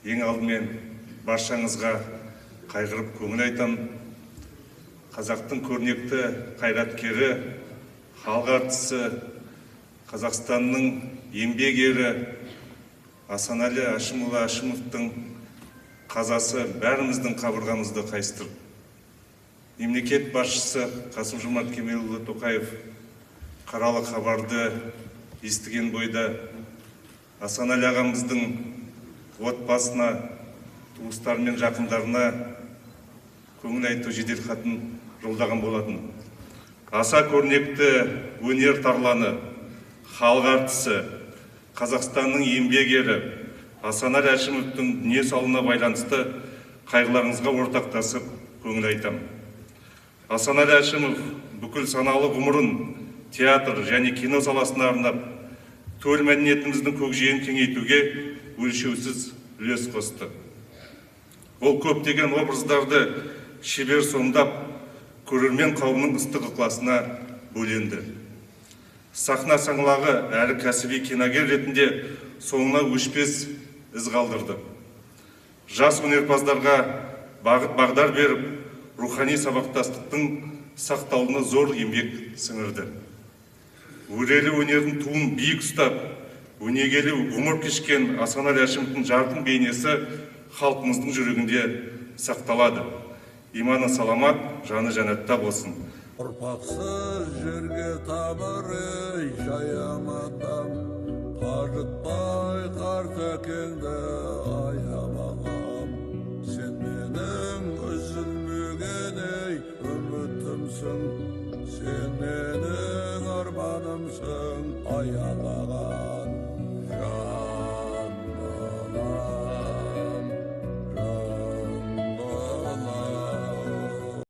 Ең алдымен баршаңызға қайғырып көңіл айтам. Қазақтың көрнекті қайраткері, халық әртісі, Қазақстанның еңбек ері Асанәлі Әшімұлы Әшімовтың қазасы бәріміздің қабырғамызды қайыстырды. Мемлекет басшысы Қасым-Жомарт Кемелұлы Тоқаев қаралы хабарды естіген бойда Асанәлі ағамыздың отбасына, туыстары мен жақындарына көңіл айту жеделхатын жолдаған болатын. Аса көрнекті өнер тарланы, халық әртісі, Қазақстанның еңбек ері Асанәлі Әшімовтің дүние салуына байланысты қайғыларыңызға ортақтасып көңіл айтамын. Асанәлі Әшімов бүкіл саналы ғұмырын театр және кино саласына арнап, төл мәдениетіміздің көкжиегін кеңейтуге өлшеусіз үлес қосты. Ол көптеген образдарды шебер сомдап, көрермен қауымның ыстық ықыласына бөленді. Сахна саңлағы әрі кәсіби киногер ретінде соңына өшпес із қалдырды. Жас өнерпаздарға бағыт бағдар беріп, рухани сабақтастықтың сақталуына зор еңбек сіңірді. Өрелі өнердің туын биік ұстап, өнегелі ғұмыр кешкен Асанәлі Әшімовтің жарқын бейнесі халқымыздың жүрегінде сақталады. Иманы саламат, жаны жәннатта болсын. Ұрпақсыз жерге тамыры жаяматам, қажытпай қарт әкеңді